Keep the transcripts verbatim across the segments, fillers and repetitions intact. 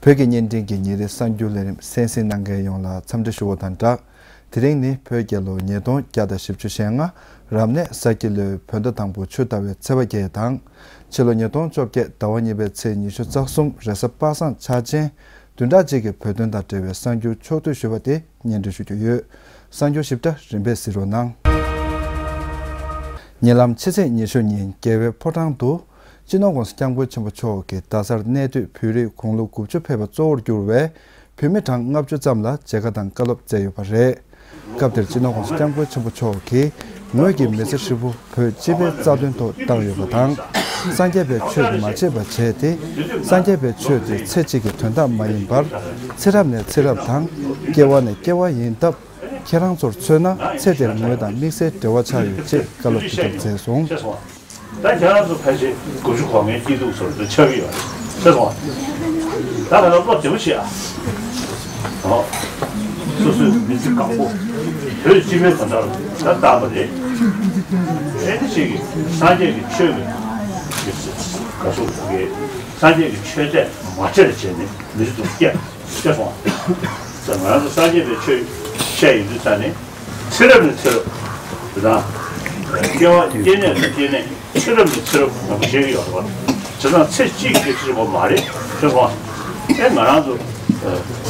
བོད་ཀྱི་བརྙན་འཕྲིན་གྱི་ཉིན་རེའི་གསར་འགྱུར་ལས་རིམ་གསན་གཟིགས་གནང་མཁན་ཡོངས་ལ་འཚམས་འདྲི་ཞུ་བ་དང་སྦྲགས། དེ་རིང་ནི་བོད་རྒྱལ་ལོ་ཉིས་སྟོང་བརྒྱ་དང་བཞི་བཅུ་ཞེ་ལྔ། རབ་གནས་ས་ཁྱི་ལོའི་བོད་ཟླ་དང་པོ་ཆུ་ཟླ་བའི་ཚེས་པ་བརྒྱད་དང་། ཕྱི་ལོ་ཉིས་སྟོང་བཅོ་བརྒྱད་ཟླ་བ་གཉིས་པའི་ཚེས་ཉི་ཤུ་རྩ་གསུམ་རེས་གཟའ་པ་སངས་འཆར་ཅན། བདུན་ཕྲག་གཅིག་གི་བོད་དོན་དང་འབྲེལ་བའི་གསར་འགྱུར་ཕྱོགས་བསྡུས་ཞུས་པ་དེ་སྙན་སྒྲོན་ཞུ་རྒྱུ་ཡོད། གསར་འགྱུར་ཞིབ་ཕྲ་རིམ་པས་གཟིགས་རོགས་གནང་། ཉེ་ལམ་ཕྱི་ཚེས་ཉི་ཤུ་ཉིན་རྒྱལ་བའི་ཕོ་བྲང་དུ། སྤྱི་ནོར་༸གོང་ས་༸སྐྱབས་མགོན་ཆེན་པོ་མཆོག་གིས་རྡ་སར་གནས་སྡོད་བོད་རིགས་དགུང་ལོ་དགུ་བཅུ་ཕེབས་པ་གཙོ་བོར་གྱུར་བའི་བོད་མི་གྲངས་ལྔ་བཅུ་ཙམ་ལ་མཇལ་ཁ་དང་བཀའ་སློབ་སྩལ་ཡོད་པ་རེད། སྐབས་དེར་སྤྱི་ནོར་༸གོང་ས་༸སྐྱབས་མགོན་ཆེན་པོ་མཆོག་གིས་ངོས་ཀྱི་མི་ཚེ་ཧྲིལ་པོ་བོད་སྤྱི་པའི་རྩ་དོན་ཐོག་བཏང་ཡོད་པ་དང་། སངས་རྒྱས་པའི་ཆོས་ཀྱིས་མ་བརྗེད་པ་བྱས་ཏེ། སངས་རྒྱས་པའི་ཆོས་དེ་ཚེ་གཅིག་གི་དོན་དག་མ་ཡིན་པར། ཚེ་རབས་ནས་ཚེ་རབས་དང་། སྐྱེ་བ་ནས་སྐྱེ་བ་ཡིན་སྟབས། ཁྱེད་རང་ཚོར་མཚོན་ན་ཚེ་འདིར་ངོས་དང་དམིགས་བསལ་འབྲེལ་བ་ཆགས་ཡོད་ཅེས་བཀའ་སློབ་དེ་ལྟར་སྩལ་སོང་། ད་ཁྱེད་རང་ཚོ་ཕལ་ཆེར་དགུ་བཅུ་གོ་ལྔའི་སྐྱིད་སྡུག་ཚོར་དུ་ཆགས་ཀྱི་ཡོད་རེད། ཤེས་སོང་ང་། ད་ང་ཚོ་བློ་བདེ་པོ་བྱེད་ཨ། ཨོ། སོ་སོའི་མི་ཚེ་གང་པོ་བོད་སྤྱི་པའི་དོན་དག་ལ་ད་བཏང་བ་རེད། ཨེ་ནི་ཅིག་གིས་སངས་རྒྱས་ཀྱི་ཆོས་ཀྱི་ག་སོ་གི་སངས་རྒྱས་ཀྱི་ཆོས་དད་མ་བྱས་བྱས་ནས་མི་ཚེ་སྡུག་སྐྱེལ་ཤེས་སོང་ང་། ང་ཚོ་སངས་རྒྱས་པའི་ཆོས་བཤད་ཡོང་དུས་ཙ་ནས། ཚེ་རབས་ནས་ཚེ་རབས། དེ་དང་། སྐྱེ་བ་སྐྱེ་གནས་ནས་སྐྱེ་གནས་ཚེ་རབས་ནས་ཚེ་རབས་ནང་བཞིན་ཡོད་པ། བྱས་ཙང་ཚེ་གཅིག་གི་ཚེ་རབས་མ་རེད་ཤེས་སོང་། ཨེ་ང་རང་ཚོ་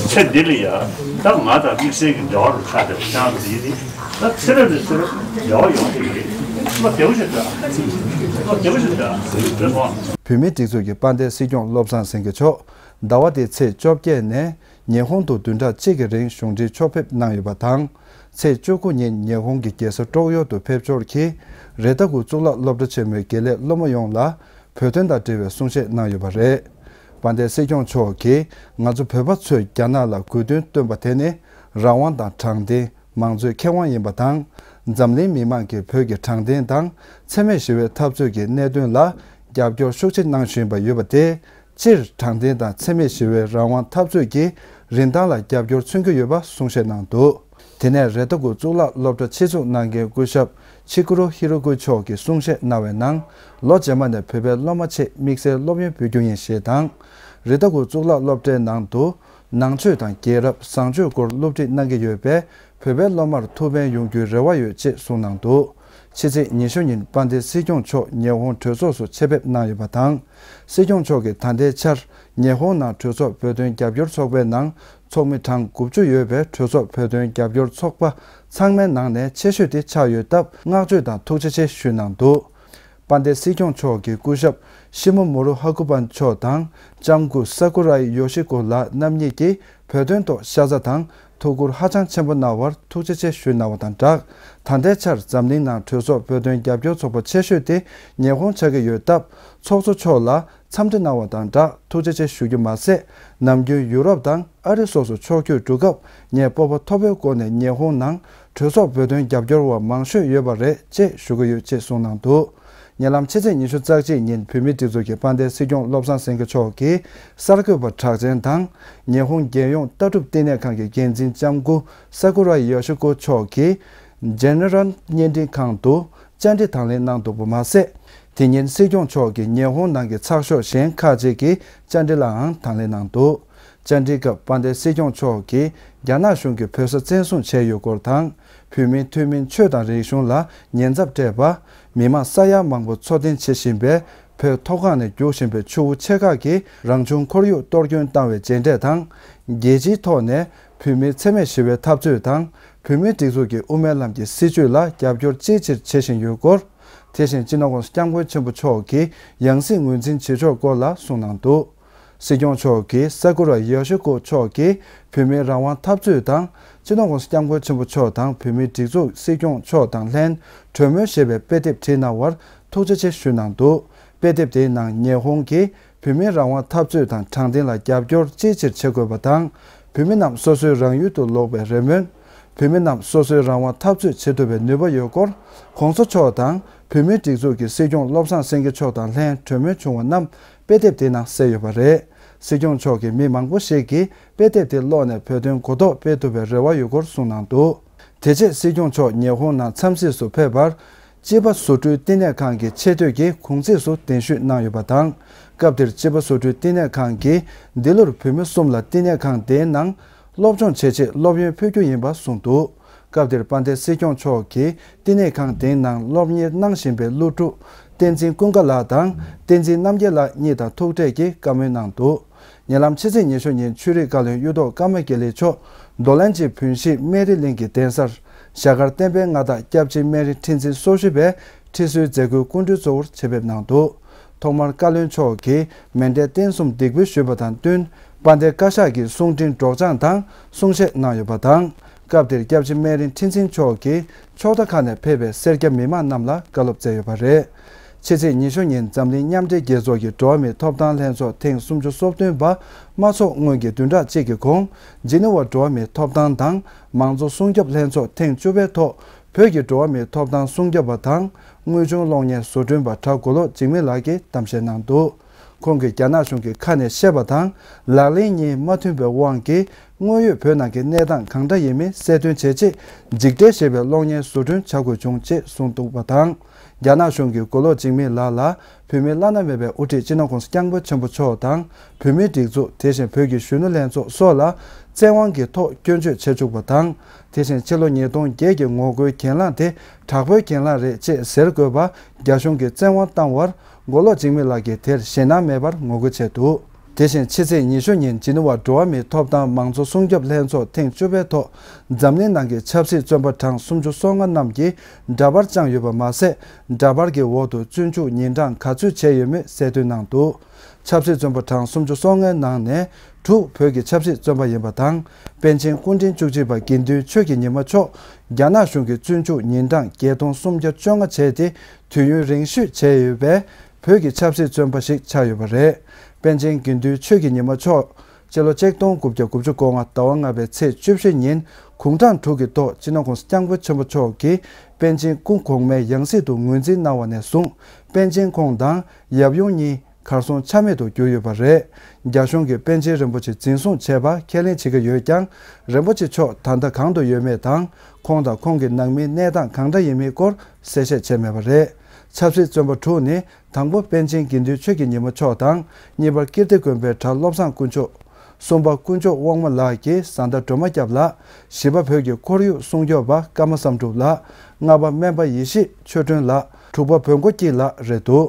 ཚེ་འདི་ལ་ཡ་ད་ང་དང་དམིགས་བསལ་གྱི་འབྲེལ་བ་རུ་ཆགས་བསྡད་པ་ཅང་ཡིན་ནི། ད་ཚེ་རབས་ནས་ཚེ་རབས་འབྲེལ་བ་ཡོང་གི་རེད། བློ་བདེ་པོ་ཞིག་འདུག་བློ་བདེ་པོ་ཞིག་འདུག་ཤེས་སོང་། བོད་མིའི་སྒྲིག་འཛུགས་ཀྱི་དཔལ་ལྡན་སྲིད་སྐྱོང་བློ་བཟང་སེང་གེ་མཆོག་ཟླ་བ་འདིའི་ཚེས་བཅོ་བརྒྱད་ནས། ཉི་ཧོང་དུ་བདུན་ཕྲག་གཅིག་གི་རིང་གཞུང་འབྲེལ་ཕྱོགས་ཕེབས་གནང་ཡོད་པ་དང་། ཚེས་བཅུ་དགུ་ཉིན་ཉི་ཧོང་གི་རྒྱལ་ས་ཀྲོག་ཡོ་དུ་ཕེབས་འབྱོར་གྱིས། རེ་ད་གུ་གཙུག་ལག་སློབ་གྲྭ་ཆེན་མོའི་དགེ་ལས་སློབ་མ་ཡོངས་ལ་བོད་དོན་དང་འབྲེལ་བའི་གསུང་བཤད་གནང་ཡོད་པ་རེད། དཔལ་ལྡན་སྲིད་སྐྱོང་མཆོག་གིས། ང་ཚོ་བོད་པ་ཚོས་རྒྱ་ནག་ལ་དགོས་འདུན་བཏོན་པ་དེ་ནི། རང་དབང་དང་དྲང་བདེན། མང་གཙོའི་ཁེ་དབང་ཡིན་པ་དང་། འཛམ་གླིང་མི་མང་གིས་བོད་ཀྱི་དྲང་བདེན་དང་། འཚེ་མེད་ཞི་བའི་འཐབ་རྩོད་ཀྱི་གནད་དོན་ལ། རྒྱབ་སྐྱོར་ཤུགས་ཆེ་གནང་བཞིན་པ་ཡོད་པ་དེ། སྤྱིར་དྲང་བདེན་དང་འཚེ་མེད་ཞི་བའི་རང་དབང་འཐབ་རྩོད་ཀྱི་རིན་ཐང་ལ་རྒྱབ་སྐྱོར་མཚོན་གྱི་ཡོད་པ་གསུང་བཤད་གནང་འདུག་དེ་ནས་རེ་ད་གུ་གཙུག་ལག་སློབ་གྲྭ་ཆེད་འཛུགས་གནང་མཁན་སྐུ་ཞབས་ཆི་ཀུ་རོ་ཧི་རོ་ཀུ་མཆོག་གིས་གསུང་བཤད་གནང་བའི་ནང་། ལོ་རྗེས་མ་ནས་བོད་པའི་སློབ་མ་ཆེད་དམིགས་བསལ་སློབ་ཡོན་འབུལ་རྒྱུ་ཡིན་ཞེས་དང་། རེ་ད་གུ་གཙུག་ལག་སློབ་གྲྭའི་ནང་དུ། ནང་ཆོས་དང་རྒྱལ་རབས་བཟང་སྤྱོད་སྐོར་སློབ་ཁྲིད་གནང་གི་ཡོད་པས། བོད་པའི་སློབ་མར་ཐུགས་ཕན་ཡོང་རྒྱུའི་རེ་བ་ཡོད་ཅེས་གསུངས་གནང་འདུག་ཕྱི་ཚེས་ཉི་ཤུ་ཉིན་དཔལ་ལྡན་སྲིད་སྐྱོང་མཆོག་ཉི་ཧོང་གྲོས་ཚོགས་སུ་ཆེད་ཕེབས་གནང་ཡོད་པ་དང་། སྲིད་སྐྱོང་མཆོག་གིས་ད་ལྟའི་ཆར་ཉི་ཧོང་ནང་གྲོས་ཚོགས་བོད་དོན་རྒྱབ་སྐྱོར་ཚོགས་པའི་ནང་ཚོགས་མི་གྲངས་དགུ་བཅུ་ཡོད་པའི་གྲོས་ཚོགས་བོད་དོན་རྒྱབ་སྐྱོར་ཚོགས་པ་ཚང་མའི་ནང་ནས་ཆེ་ཤོས་དེ་ཆགས་ཡོད་སྟབས། བསྔགས་བརྗོད་དང་ཐུགས་རྗེ་ཆེ་ཞུས་གནང་འདུག་དཔལ་ལྡན་སྲིད་སྐྱོང་མཆོག་གིས་སྐུ་ཞབས་ཤི་མོ་མོ་རུ་ཧ་ཀུ་པན་མཆོག་དང་། ལྕམ་སྐུ་ས་ཀུ་རའི་ཡོ་ཤི་ཀོ་ལགས་རྣམ་གཉིས་ཀྱིས་བོད་དོན་ཐོག་ཤ་ཚ་དང་ཐུགས་ཁུར་ཧ་ཅང་ཆེན་པོ་གནང་བར་ཐུགས་རྗེ་ཆེ་ཞུས་གནང་བ་དང་སྦྲགས། ད་ལྟའི་ཆར་འཛམ་གླིང་ནང་གྲོས་ཚོགས་བོད་དོན་རྒྱབ་སྐྱོར་ཚོགས་པ་ཆེ་ཤོས་དེ་ཉི་ཧོང་ཆགས་ཀྱི་ཡོད་སྟབས། ཚོགས་གཙོ་མཆོག་ལ་འཚམས་འདྲི་གནང་བ་དང་སྦྲགས་ཐུགས་རྗེ་ཆེ་ཞུ་རྒྱུ་མ་ཟད། ནམ་རྒྱུན་ཡུ་རོབ་དང་ཨ་རི་སོགས་སུ་ཕྱོགས་བསྐྱོད་འགྲོ་སྐབས་ངས་སྤོབས་པ་མཐོ་པོའི་སྒོ་ནས་ཉི་ཧོང་ནང་གྲོས་ཚོགས་བོད་དོན་རྒྱབ་སྐྱོར་བ་མང་ཤོས་ཡོད་པ་རེད་ཅེས་ཞུ་གི་ཡོད་ཅེས་གསུངས་གནང་འདུག་ཉེ་ལམ་ཕྱི་ཚེས་ཉི་ཤུ་རྩ་གཅིག་ཉིན་བོད་མིའི་སྒྲིག་འཛུགས་ཀྱི་དཔལ་ལྡན་སྲིད་སྐྱོང་བློ་བཟང་སེང་གེ་མཆོག་གིས་གསར་འགོད་པ་གྲགས་ཅན་དང་། ཉི་ཧོང་རྒྱལ་ཡོངས་ལྟ་གྲུབ་བསྟི་གནས་ཁང་གི་འགན་འཛིན་ལྕམ་སྐུ་ས་ཀུ་ར་ཡོ་ཤི་ཀོ་མཆོག་གིས། ཇེ་ནེ་རལ་བརྙན་འཕྲིན་ཁང་དུ་བཅར་འདྲི་དང་ལེན་གནང་འདུག་པ་མ་ཟད། དེ་ཉིན་སྲིད་སྐྱོང་མཆོག་གིས་ཉི་ཧོང་ནང་གི་ཚགས་ཤོག་གཞན་ཁག་ཅིག་གི་བཅར་འདྲི་ལའང་དང་ལེན་གནང་འདུག་བཅར་འདྲིའི་སྐབས་དཔལ་ལྡན་སྲིད་སྐྱོང་མཆོག་གིས་རྒྱ་ནག་གཞུང་གིས་བོད་ས་བཙན་བཟུང་བྱས་ཡོད་སྐོར་དང་། བོད་མིའི་ཐུན་མིན་ཆོས་དང་རིག་གཞུང་ལ་ཉེན་ཚབས་སྤྲད་པ། མི་མང་ས་ཡ་མང་པོ་འཚོ་རྟེན་བྱེད་བཞིན་པའི་བོད་མཐོ་སྒང་ནས་རྒྱུག་བཞིན་པའི་ཆུ་བོ་ཆེ་ཁག་གི་རང་བྱུང་ཁོར་ཡུག་གཏོར་སྐྱོན་བཏང་བའི་མཇལ་འཕྲད་དང་། རྒྱལ་སྤྱིའི་ཐོག་ནས་བོད་མིའི་འཚེ་མེད་ཞི་བའི་འཐབ་རྩོད་དང་། བོད་མིའི་སྒྲིག་འཛུགས་ཀྱི་དབུ་མའི་ལམ་གྱི་སྲིད་བྱུས་ལ་རྒྱབ་སྐྱོར་ཅིའི་ཕྱིར་བྱེད་བཞིན་ཡོད་སྐོར། དེ་བཞིན་སྤྱི་ནོར་༸གོང་ས་༸སྐྱབས་མགོན་ཆེན་པོ་མཆོག་གི་ཡང་སྲིད་ངོས་འཛིན་བྱེད་ཕྱོགས་སྐོར་ལ་གསུངས་གནང་འདུག་སྲིད་སྐྱོང་མཆོག་གིས་ས་ཀུ་ར་ཡོ་ཤི་ཀོ་མཆོག་གིས་བོད་མིའི་རང་དབང་འཐབ་རྩོད་དང་། སྤྱི་ནོར་༸གོང་ས་༸སྐྱབས་མགོན་ཆེན་པོ་མཆོག་དང་བོད་མིའི་སྒྲིག་འཛུགས་སྲིད་སྐྱོང་མཆོག་དང་ལྷན་གྲོས་མོལ་ཞེས་པའི་དཔེ་དེབ་བྲིས་གནང་བར་ཐུགས་རྗེ་ཆེ་ཞུས་གནང་འདུག་དཔེ་དེབ་དེའི་ནང་ཉི་ཧོང་གིས་བོད་མིའི་རང་དབང་འཐབ་རྩོད་དང་དྲང་བདེན་ལ་རྒྱབ་སྐྱོར་ཅིའི་ཕྱིར་བྱེད་དགོས་པ་དང་། བོད་མི་རྣམས་སོ་སོའི་རང་ཡུལ་དུ་ལོག་པའི་རེ་སྨོན། བོད་མི་རྣམས་སོ་སོའི་རང་དབང་འཐབ་རྩོད་བྱེད་ཐུབ་པའི་ནུས་པ་ཡོད་སྐོར། ༸གོང་ས་མཆོག་དང་བོད་མིའི་སྒྲིག་འཛུགས་ཀྱི་སྲིད་སྐྱོང་བློ་བཟང་སེང་གེ་མཆོག་དང་ལྷན་གྲོས་མོལ་བྱུང་བ་རྣམས་དཔེ་དེབ་དེའི་ནང་གསལ་ཡོད་པ་རེད། སྲིད་སྐྱོང་མཆོག་གིས་མི་མང་པོ་ཞིག་གིས་དཔེ་དེབ་དེ་ཀློག་ནས་བོད་དོན་གོ་རྟོགས་སྤེལ་ཐུབ་པའི་རེ་བ་ཡོད་སྐོར་གསུངས་གནང་འདུག་དེ་རྗེས་སྲིད་སྐྱོང་མཆོག་ཉི་ཧོང་ནང་འཚམས་གཟིགས་སུ་ཕེབས་པར། སྤྱི་པ་བཟོ་སྐྲུན་བསྟི་གནས་ཁང་གི་ཆེ་བསྟོད་ཀྱི་གུང་ཚིགས་སུ་གདན་ཞུས་གནང་ཡོད་པ་དང་། སྐབས་དེར་སྤྱི་པ་བཟོ་སྐྲུན་བསྟི་གནས་ཁང་གིས་འདི་ལོར་བུད་མེད་གསུམ་ལ་བསྟི་གནས་ཁང་དེའི་ནང་སློབ་སྦྱོང་བྱེད་ཆེད་སློབ་ཡོན་ཕུལ་རྒྱུ་ཡིན་པ་གསུངས་འདུག་སྐབས་དེར་དཔལ་ལྡན་སྲིད་སྐྱོང་མཆོག་གིས་བསྟི་གནས་ཁང་དེའི་ནང་སློབ་གཉེར་གནང་བཞིན་པའི་སློབ་ཕྲུག་བསྟན་འཛིན་ཀུན་དགའ་ལགས་དང་བསྟན་འཛིན་རྣམ་རྒྱལ་ལགས་གཉིས་དང་ཐུག་འཕྲད་ཀྱིས་བཀའ་མོལ་གནང་འདུག་ཉེ་ལམ་ཕྱི་ཚེས་ཉི་ཤུ་ཉིན་ཆོས་རིག་བཀའ་བློན་གཡུ་ཐོག་ཀརྨ་དགེ་ལེགས་མཆོག་རྡོར་གླིང་གི་བོན་གཞིས་སྨན་རི་གླིང་གི་གདན་སར་ཞྭ་དཀར་བསྟན་པའི་མངའ་བདག་སྐྱབས་རྗེ་སྨན་རི་ཁྲི་འཛིན་སོ་བཞི་པའི་ཁྲི་ཟུར་མཛད་སྒོའི་སྐུ་མགྲོན་གཙོ་བོར་ཆེད་ཕེབས་གནང་འདུག་ཐོག་མར་བཀའ་བློན་མཆོག་གིས་མཎྜལ་རྟེན་གསུམ་འདེགས་འབུལ་ཞུས་པ་དང་བསྟུན། དཔལ་ལྡན་བཀའ་ཤག་གི་གསུང་འཕྲིན་སྒྲོག་སྦྱང་དང་གསུང་བཤད་གནང་ཡོད་པ་དང་། སྐབས་དེར་སྐྱབས་རྗེ་སྨན་རི་ཁྲི་འཛིན་མཆོག་གིས་ཕྱོགས་མཐའ་ཁག་ནས་ཕེབས་པའི་སེར་སྐྱ་མི་མང་རྣམས་ལ་བཀའ་སློབ་སྩལ་ཡོད་པ་རེད། ཕྱི་ཚེས་ཉི་ཤུ་ཉིན་འཛམ་གླིང་མཉམ་འབྲེལ་རྒྱལ་ཚོགས་ཀྱི་འགྲོ་བ་མིའི་ཐོབ་ཐང་ལྷན་ཚོགས་ཐེངས་སུམ་ཅུ་སོ་བདུན་པ་མ་འཚོགས་སྔོན་གྱི་བདུན་ཕྲག་གཅིག་གི་གོང་། ཇི་ནི་ཝ་འགྲོ་བ་མིའི་ཐོབ་ཐང་དང་མང་གཙོ་སྲུང་སྐྱོབ་ལྷན་ཚོགས་ཐེངས་བཅུ་པའི་ཐོག་བོད་ཀྱི་འགྲོ་བ་མིའི་ཐོབ་ཐང་སྲུང་སྐྱོབ་པ་དང་དངོས་བྱུང་གློག་བརྙན་བཟོ་སྐྲུན་པ་གྲྭ་མགོ་ལོག་འཇིགས་མེད་ལགས་ཀྱིས་གཏམ་བཤད་གནང་འདུག་ཁོང་གིས་རྒྱ་ནག་གཞུང་གི་ཁ་ནས་བཤད་པ་དང་ལག་ལེན་གཉིས་མ་མཐུན་པའི་དབང་གིས། དངོས་ཡོད་བོད་ནང་གི་གནས་སྟངས་གང་འདྲ་ཡིན་མིན་གསལ་སྟོན་བྱེད་ཆེད་འཇིགས་བྲལ་ཞེས་པའི་གློག་བརྙན་བཟོ་སྐྲུན་བྱ་དགོས་བྱུང་ཅེས་གསུངས་འདུག་པ་དང་། རྒྱ་ནག་གཞུང་གིས་མགོ་ལོག་འཇིགས་མེད་ལགས་ལ་བོད་མིའི་བླ་ན་མེད་པའི་དབུ་ཁྲིད་སྤྱི་ནོར་༸གོང་ས་༸སྐྱབས་མགོན་ཆེན་པོ་མཆོག་དང་བོད་མིའི་སྒྲིག་འཛུགས། དེ་བཞིན་བོད་ཀྱི་གཞོན་ནུ་ལྷན་ཚོགས་སོགས་ལ་བཙན་དབང་གི་ཐོག་སྐྱོན་བརྗོད་བྱེད་བཅུག་པ་དང་། དེ་བཞིན་ཕྱི་ལོ་ཉིས་སྟོང་བརྒྱད་ཀྱི་ངོ་རྒོལ་གྱེན་ལངས་དེ་དྲག་པོའི་གྱེན་ལངས་རེད་ཅེས་ཟེར་དགོས་པ་རྒྱ་གཞུང་གིས་བཙན་དབང་བཏང་བར། མགོ་ལོག་འཇིགས་མེད་ལགས་ཀྱིས་དེར་ཞེད་སྣང་མེད་པར་ངོ་རྒོལ་བྱས་འདུག་དེ་བཞིན་ཕྱི་ཚེས་ཉི་ཤུ་ཉིན་ཇི་ནི་ཝ་འགྲོ་བ་མིའི་ཐོབ་ཐང་མང་གཙོ་སྲུང་སྐྱོབ་ལྷན་ཚོགས་ཐེངས་བཅུ་པའི་ཐོག་འཛམ་གླིང་ནང་གི་ཆབ་སྲིད་བཙོན་པ་གྲངས་སུམ་ཅུ་སོ་ལྔ་རྣམས་ཀྱིས་འདྲ་པར་བཅངས་ཡོད་པ་མ་ཟད། འདྲ་པར་གྱི་འོག་ཏུ་བཙོན་འཇུག་ཉིན་གྲངས་ག་ཚོད་བྱས་ཡོད་མེད་གསལ་སྟོན་གནང་འདུག་ཆབ་སྲིད་བཙོན་པ་གྲངས་སུམ་ཅུ་སོ་ལྔའི་ནང་ནས་དྲུག་བོད་ཀྱི་ཆབ་སྲིད་བཙོན་པ་ཡིན་པ་དང་། པཎ་ཆེན་སྐུ་ཕྲེང་བཅུ་གཅིག་པ་དགེ་འདུན་ཆོས་ཀྱི་ཉི་མ་མཆོག་རྒྱ་ནག་གཞུང་གིས་བཙོན་འཇུག་ཉིན་གྲངས་བརྒྱད་སྟོང་སུམ་བརྒྱ་བཅོ་ལྔ་བྱས་ཏེ། དུས་ཡུན་རིང་ཤོས་བྱས་ཡོད་པའི་བོད་ཀྱི་ཆབ་སྲིད་བཙོན་པ་ཞིག་ཆགས་ཡོད་པ་རེད། པཎ་ཆེན་དགེ་འདུན་ཆོས་ཀྱི་ཉི་མ་མཆོག་སྤྱི་ལོ་ཆིག་སྟོང་དགུ་བརྒྱ་དགུ་བཅུ་གོ་ལྔ་ཟླ་བ་ལྔ་པའི་ཚེས་བཅུ་བཞི་ཉིན་དགུང་གྲངས་དྲུག་གི་ཐོག་སྤྱི་ནོར་༸གོང་ས་༸སྐྱབས་མགོན་ཆེན་པོ་མཆོག་གིས་པཎ་ཆེན་སྐུ་གོང་མའི་ཡང་སྲིད་དུ་ངོས་འཛིན་གནང་བ་ནས་བཟུང་། པཎ་ཆེན་ཁོང་དང་ཡབ་ཡུམ་གཉིས་གར་སོང་ཆ་མེད་དུ་གྱུར་ཡོད་པ་རེད། རྒྱ་གཞུང་གིས་པཎ་ཆེན་རིན་པོ་ཆེ་འཛིན་བཟུང་བྱས་པ་ཁས་ལེན་བྱེད་ཀྱི་ཡོད་ཀྱང་། རིན་པོ་ཆེ་མཆོག་ད་ལྟ་གང་དུ་ཡོད་མེད་དང་། ཁོང་དང་ཁོང་གི་ནང་མིའི་གནས་སྟངས་གང་འདྲ་ཡིན་མིན་སྐོར་གསལ་བཤད་བྱས་མེད་པ་རེད། ཆབ་སྲིད་བཙོན་པ་དྲུག་ནི། དང་པོ་པཎ་ཆེན་དགེ་འདུན་ཆོས་ཀྱི་ཉི་མ་མཆོག་དང་། གཉིས་པར་ཀིརྟི་དགོན་པའི་གྲྭ་བློ་བཟང་དཀོན་མཆོག་གསུམ་པ་དཀོན་མཆོག་དབང་མོ་ལགས་ཀྱི་བཟའ་ཟླ་སྒྲོལ་མ་སྐྱབས་ལགས། བཞི་པ་བོད་ཀྱི་ཁོར་ཡུག་སྲུང་སྐྱོབ་པ་ཀརྨ་བསམ་གྲུབ་ལགས། ལྔ་པ་སྨན་པ་ཡེ་ཤེས་ཆོས་སྒྲོན་ལགས། དྲུག་པ་བོན་སྒོ་སྐྱིད་ལགས་རེད་འདུག་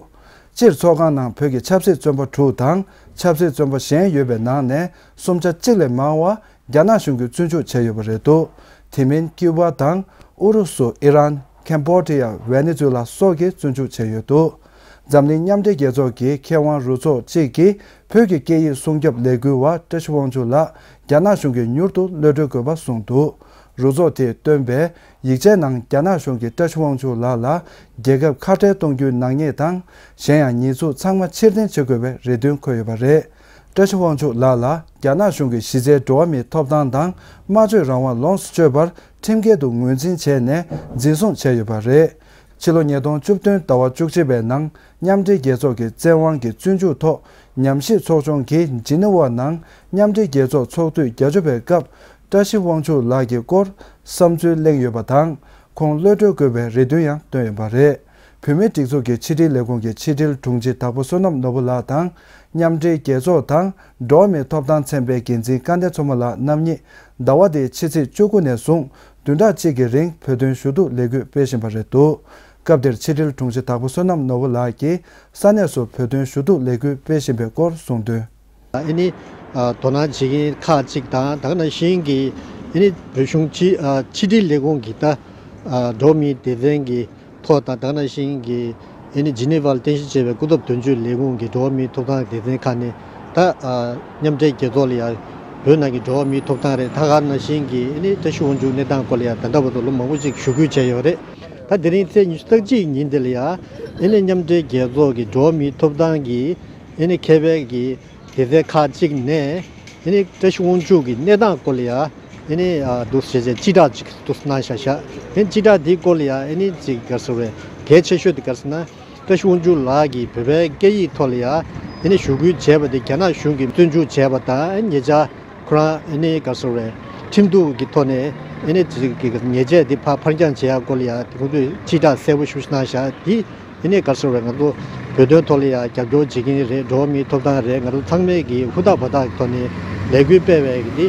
སྤྱིར་ཚོགས་ཁང་ནང་བོད་ཀྱི་ཆབ་སྲིད་བཙོན་པ་དྲུག་དང་ཆབ་སྲིད་བཙོན་པ་གཞན་ཡོད་པའི་ནང་ནས་གསུམ་ཆ་གཅིག་ལས་མང་བ་རྒྱ་ནག་གཞུང་གིས་བཙོན་འཇུག་བྱས་ཡོད་པ་རེད་འདུག་དེ་མིན་ཀིའུ་བ་དང་ཨུ་རུ་སུ། ཨི་རན། ཁེམ་བྷོ་ཌི་ཡ། ཝེ་ནེ་ཛུ་ལ་སོགས་ཀྱིས་བཙོན་འཇུག་བྱས་ཡོད་འདུག་འཛམ་གླིང་མཉམ་འབྲེལ་རྒྱལ་ཚོགས་ཀྱི་མཁས་དབང་རུ་ཚོགས་གཅིག་གིས་བོད་ཀྱི་སྐད་ཡིག་སྲུང་སྐྱོབ་ལས་འགུལ་བ་བཀྲ་ཤིས་དབང་ཕྱུག་ལགས་རྒྱ་ནག་གཞུང་གིས་མྱུར་དུ་གློད་གྲོལ་དགོས་པ་གསུངས་འདུག་རུ་ཚོགས་དེས་བཏོན་པའི་ཡིག་ཆའི་ནང་རྒྱ་ནག་གཞུང་གིས་བཀྲ་ཤིས་དབང་ཕྱུག་ལགས་ལ་རྒྱལ་ཁབ་ཁ་བྲལ་གཏོང་རྒྱུའི་ནག་ཉེས་དང་། གཞན་ཡང་ཉེས་འཛུགས་ཚང་མ་ཕྱིར་འཐེན་བྱེད་དགོས་པའི་རེ་འདུན་འཁོད་ཡོད་པ་རེད། བཀྲ་ཤིས་དབང་ཕྱུག་ལགས་ལ་རྒྱ་ནག་གཞུང་གིས་གཞི་རྩའི་འགྲོ་བ་མིའི་ཐོབ་ཐང་དང་སྨྲ་བརྗོད་རང་དབང་ལོངས་སུ་སྤྱོད་པར་ཁྲིམས་འགལ་དུ་ངོས་འཛིན་བྱས་ནས་འཛིན་བཟུང་བྱས་ཡོད་པ་རེད། ཕྱི་ལོ་ཉིས་སྟོང་བཅུ་བདུན་ཟླ་བ་བཅུ་གཅིག་པའི་ནང་མཉམ་འབྲེལ་རྒྱལ་ཚོགས་ཀྱི་བཙན་དབང་གི་བཙོན་འཇུག་ཐོག་ཉམས་ཞིབ་ཚོགས་ཆུང་གིས་ཇི་ནི་ཝ་ནང་མཉམ་འབྲེལ་རྒྱལ་ཚོགས་ཚོགས་དུས་བརྒྱད་ཅུ་པའི་སྐབས་བཀྲ་ཤིས་དབང་ཕྱུག་ལགས་ཀྱི་སྐོར་བསམ་ཚུལ་གླེང་ཡོད་པ་དང་། ཁོང་གློད་གྲོལ་དགོས་པའི་རེ་འདུན་ཡང་བཏོན་ཡོད་པ་རེད། བོད་མིའི་སྒྲིག་འཛུགས་ཀྱི་ཕྱི་དྲིལ་ལས་ཁུངས་ཀྱི་ཕྱི་དྲིལ་དྲུང་ཆེ་དྭགས་པོ་བསོད་ནམས་ནོར་བུ་ལགས་དང་། མཉམ་འབྲེལ་རྒྱལ་ཚོགས་དང་འགྲོ་བ་མིའི་ཐོབ་ཐང་ཚན་པའི་འགན་འཛིན་སྐལ་ལྡན་མཚོ་མོ་ལགས་རྣམ་གཉིས་ཟླ་བ་འདིའི་ཕྱི་ཚེས་བཅུ་དགུ་ནས་བཟུང་བདུན་ཕྲག་གཅིག་གི་རིང་བོད་དོན་ཞུ་གཏུག་ལས་འགུལ་སྤེལ་བཞིན་པ་རེད་འདུག་སྐབས་དེར་ཕྱི་དྲིལ་དྲུང་ཆེ་དྭགས་པོ་བསོད་ནམས་ནོར་བུ་ལགས་ཀྱིས་ས་གནས་སུ་བོད་དོན་ཞུ་གཏུག་ལས་འགུལ་སྤེལ་བཞིན་པའི་སྐོར་གསུངས་དོན། ཨ་ནི་ཨ་དོ་སྣང་བྱེད་མཁན་ཁག་ཅིག་དང་། ད་ག་ནང་བཞིན་གྱི་ཨ་ནི་བོད་གཞུང་ཕྱི་ཨ་ཕྱི་དྲིལ་ལས་ཁུངས་ཀྱི་ད་ཨ་འགྲོ་བ་མིའི་སྡེ་ཚན་གྱི་ཐོག་དང་། ད་ག་ནང་བཞིན་གྱི་ཨ་ནི་ཇི་ནི་ཝར་རྟེན་གཞི་བྱས་པའི་སྐུ་ཚབ་དོན་གཅོད་ལས་ཁུངས་ཀྱི་འགྲོ་བ་མིའི་ཐོབ་ཐང་སྡེ་ཚན་ཁག་ནས་ད་ཨ་མཉམ་འབྲེལ་རྒྱལ་ཚོགས་ལ་ཡང་བོད་ནང་གི་འགྲོ་བ་མིའི་ཐོབ་ཐང་རེད། ད་ག་ནང་བཞིན་གྱི་ཨ་ནི་བཀྲ་ཤིས་དབང་ཕྱུག་གནས་སྟངས་སྐོར་ལ་ཡང་ད་ལྟ་བར་དུ་ལོ་མང་པོ་ཅིག་ཞུ་སྐུལ་བྱས་ཡོད་རེད། ད་དེ་རིང་ཚེས་ཉི་ཤུ་རྩ་གཅིག་ཉིན་དེ་ལ་ཡང་ཨ་ནི་མཉམ་འབྲེལ་རྒྱལ་ཚོགས་ཀྱི་འགྲོ་བ་མིའི་ཐོབ་ཐང་གི་ཨ་ནི་མཁས་པའི་གི་སྡེ་ཚན་ཁག་ཅིག་ནས་ཨ་ནི་བཀྲ་ཤིས་དབང་ཕྱུག་གི་གནས་སྟངས་སྐོར་ལ་ཡང་ཨ་ནི་ཨ་འདུག་བྱས་བྱས་སྤྱི་བསྒྲགས་ཅིག་འདུག་གནང་བཞག་བཞག་ཨ་ནི་སྤྱི་བསྒྲགས་འདིའི་སྐོར་ལ་ཡང་ཨ་ནི་ཅིག་ག་རེ་ཟེར་བས་གལ་ཆེ་ཤོས་དེ་ག་རེ་ཟེར་ན། བཀྲ་ཤིས་དབང་ཕྱུག་ལགས་ཀྱིས་བོད་པའི་སྐད་ཡིག་ཐོག་ལ་ཡང་ཨ་ནི་ཞུ་སྐུལ་བྱས་པ་དེ་རྒྱ་ནག་གཞུང་གིས་བཙོན་འཇུག་བྱས་པ་དང་། ཨ་ནི་ཉེ་ཆར་ཁོ་རང་ཨ་ནི་ག་རེ་ཟེར་བས་ ཁྲིམས་གཏུག་གི་ཐོག་ནས་ཨེ་ནས་ཅིག་གི་ཉེས་ཆད་འདི་ཕར་ཕར་འགྱངས་བྱེད་ཡག་སྐོར་ལ་ཡང་དེ་ཁོང་ཚོས་སྤྱི་བསྒྲགས་གསལ་པོ་ཞིག་གནང་བཞག་འདི། ཨེ་ནས་ག་རེ་ཟེར་བས། ང་ཚོ་བོད་དོན་ཐོག་ལ་ཡང་རྒྱབ་སྐྱོར་བྱེད་ཀྱི་རེད། འགྲོ་བ་མིའི་ཐོབ་ཐང་རེད། ང་ཚོ་ཚང་མས་ཀྱི་ཧུར་ཐག་འབད་ཐག་གི་ཐོག་ནས་ལས་འགུལ་སྤེལ་བའི་གི་འདི་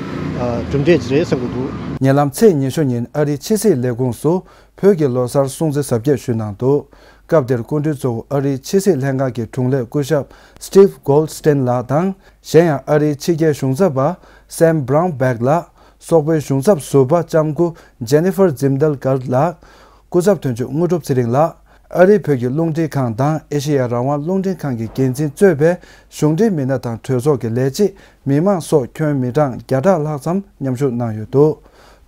གྲུབ་འབྲས་ཅིག་རེད་བསམ་གྱི་འདུག། ཉེ་ལམ་ཚེས་ཉི་ཤུ་ཉིན་ཨ་རིའི་ཕྱི་སྲིད་ལས་ཁུངས་སུ་བོད་ཀྱི་ལོ་གསར་སྲུང་བརྩི་གཟབ་རྒྱས་ཞུས་གནང་འདུག། སྐབས་དེར་སྐུ་མགྲོན་གཙོ་བོ་ཨ་རིའི་ཕྱི་སྲིད་ལྷན་ཁང་གི་དྲུང་ལས་སྐུ་ཞབས་Steve Goldstein་ལགས་དང་། གཞན་ཡང་ཨ་རིའི་ཕྱི་རྒྱལ་གཞུང་ཚབ་པ་Sam Brownback་ལགས། སོག་པོའི་གཞུང་ཚབ་ཟུར་པ་ལྕམ་སྐུ་Jennifer Zimdalgard་ལགས། སྐུ་ཚབ་དོན་གཅོད་དངོས་གྲུབ་ཚེ་རིང་ལགས། ཨ་རིའི་བོད་ཀྱི་རླུང་འཕྲིན་ཁང་དང་ཨེ་ཤེ་ཡ་རང་དབང་རླུང་འཕྲིན་ཁང་གི་འགན་འཛིན་གཙོས་པའི་གཞུང་འབྲེལ་མི་སྣ་དང་གྲོས་ཚོགས་ཀྱི་ལས་བྱེད། མི་མང་སོགས་ཁྱོན་མི་གྲངས་བརྒྱ་ཕྲག་ལྷག་ཙམ་མཉམ་ཞུགས་གནང་ཡོད་འདུག།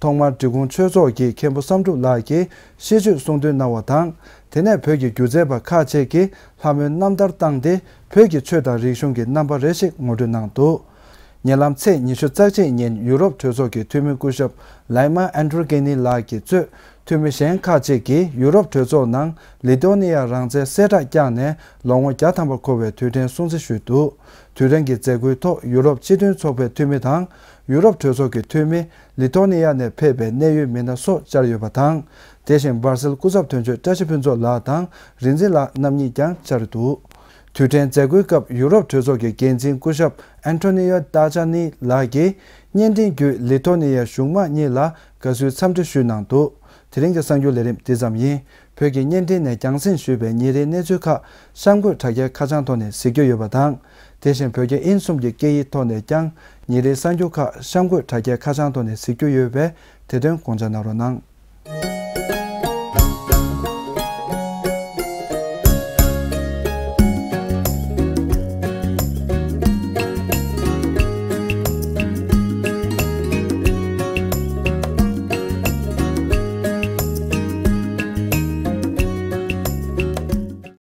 ཐོག་མར་འབྲི་གུང་ཆོས་ཚོགས་ཀྱི་མཁན་པོ་བསམ་གྲུབ་ལགས་ཀྱིས་ཤིས་བརྗོད་གསུང་འདོན་གནང་བ་དང་། དེ་ནས་བོད་ཀྱི་སྒྱུ་རྩལ་པ་ཁག་ཅིག་གིས་ལྷ་མོའི་རྣམ་ཐར་བཏང་སྟེ། བོད་ཀྱི་ཆོས་དང་རིག་གཞུང་གི་རྣམ་པ་རེ་ཞིག་ངོ་སྤྲོད་གནང་འདུག། ཉེ་ལམ་ཚེས་ཉི་ཤུ་རྩ་གཅིག་ཉིན་ཡུ་རོབ་གྲོས་ཚོགས་ཀྱི་འཐུས་མི་སྐུ་ཞབས་Laima Andrikienė་ལགས་ཀྱིས་གཙོས། འཐུས་མི་གཞན་ཁག་ཅིག་གིས་ཡུ་རོབ་གྲོས་ཚོགས་ནང་ལི་ཐོ་ནི་ཡ་རང་བཙན་གསལ་བསྒྲགས་བསྐྱངས་ནས་ལོ་ངོ་བརྒྱ་ཐམ་པ་འཁོར་བའི་དུས་དྲན་སྲུང་བརྩི་ཞུས་འདུག། དུས་དྲན་གྱི་མཛད་སྒོའི་ཐོག་ཡུ་རོབ་སྤྱི་མཐུན་ཚོགས་པའི་འཐུས་མི་དང་། ཡུ་རོབ་གྲོས་ཚོགས་ཀྱི་འཐུས་མི། ལི་ཐོ་ནི་ཡ་ནས་ཕེབས་པའི་གནད་ཡོད་མི་སྣ་སོགས་བཅར་ཡོད་པ་དང་། དེ་བཞིན་སྦར་སེལ་སྐུ་ཚབ་དོན་གཅོད་བཀྲ་ཤིས་ཕུན་ཚོགས་ལགས་དང་རིག་འཛིན་ལགས་རྣམ་གཉིས་ཀྱང་བཅར་འདུག། དུས་དྲན་མཛད་སྒོའི་སྐབས་ཡུ་རོབ་གྲོས་ཚོགས་ཀྱི་འགན་འཛིན་སྐུ་ཞབས་Antonio Tajani་ལགས་ཀྱིས་བརྙན་འཕྲིན་བརྒྱུད་ལི་ཐོ་ནི་ཡའི་གཞུང་མང་གཉིས་ལ་དགའ་བསུའི་འཚམས་འདྲི་ཞུས་གནང་འདུག། དེ་རིང་གི་གསར་འགྱུར་ལས་རིམ་འདི་ཙམ་ཡིན། བོད་ཀྱི་བརྙན་འཕྲིན་ནས་རྒྱང་སྲིང་ཞུས་པའི་ཉིན་རེའི་གནས་ཚུལ་ཁག་གཤམ་འཁོད་དྲ་རྒྱའི་ཁ་བྱང་ཐོག་ནས་གཟིགས་རྒྱུ་ཡོད་པ་དང་། དེ་བཞིན་བོད་རྒྱ་དབྱིན་གསུམ་གྱི་སྐད་ཡིག་ཐོག་ནས་ཀྱང་ཉིན་རེའི་གསར་འགྱུར་ཁག་གཤམ་འཁོད་དྲ་རྒྱའི་ཁ་བྱང་ཐོག་ནས་གཟིགས་རྒྱུ་ཡོད་པས། དེ་དོན་དགོངས་འཇགས་གནང་རོགས་གནང་།